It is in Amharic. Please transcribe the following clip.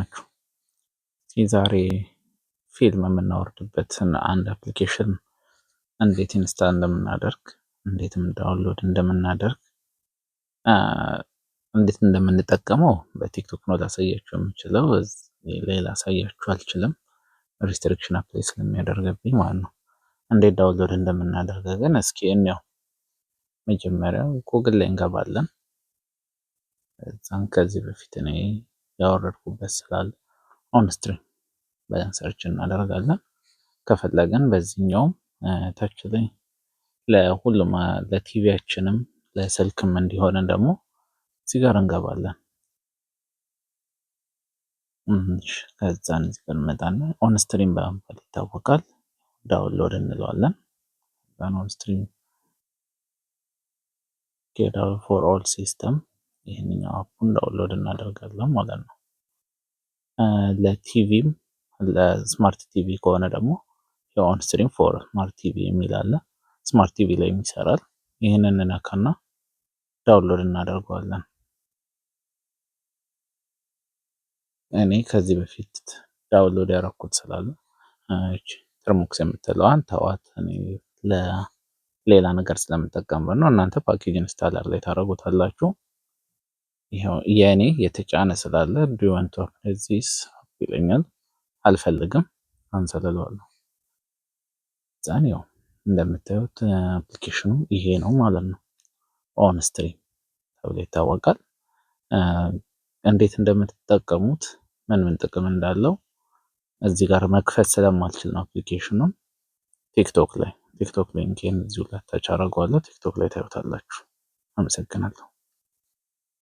ናችሁ? ዛሬ ፊልም የምናወርድበትን አንድ application እንዴት install እንደምናደርግ፣ እንዴትም download እንደምናደርግ፣ እንዴት እንደምንጠቀመው በቲክቶክ ነው ላሳያችሁ የምችለው። ሌላ ላሳያችሁ አልችልም፣ restriction apply ስለሚያደርግብኝ ማለት ነው። እንዴት download እንደምናደርግ ግን እስኪ እንየው። መጀመሪያ ጉግል ላይ እንገባለን። እዛን ከዚህ በፊት እኔ ያወረድኩበት ስላለ OnStream ብለን search እናደርጋለን። ከፈለግን በዚህኛውም ታች ላይ ለሁሉም ለቲቪያችንም ለስልክም እንዲሆነን ደግሞ እዚህ ጋር እንገባለን። ከዛን እዚህ ጋር እንመጣና OnStream በመባል ይታወቃል። Download እንለዋለን። OnStream for all system ይህንኛው app ኡን download እናደርጋለን ማለት ነው። ለ TV ም ለ smart TV ከሆነ ደግሞ የ OnStream for smart TV የሚል አለ። Smart TV ላይ ይሰራል። ይህንን እንነካና download እናደርገዋለን። እኔ ከዚህ በፊት download ያደረኩት ስላለ Termux የምትለዋን ተዋት። እኔ ለሌላ ነገር ስለምጠቀምበት ነው። እናንተ package installer ላይ ታደርጉታላችሁ። ይኸው የእኔ የተጫነ ስላለ do you want to update this ይለኛል። አልፈልግም፣ cancel እለዋለሁ። ዛን ያው እንደምታዩት application ኑ ይሄ ነው ማለት ነው። OnStream ተብሎ ይታወቃል። እንዴት እንደምትጠቀሙት፣ ምን ምን ጥቅም እንዳለው እዚህ ጋር መክፈት ስለማልችል ነው application ኑን ቲክቶክ ላይ ቲክቶክ link ኤን እዚሁ ላይ attach አደርገዋለሁ። ቲክቶክ ላይ ታዩታላችሁ። አመሰግናለሁ።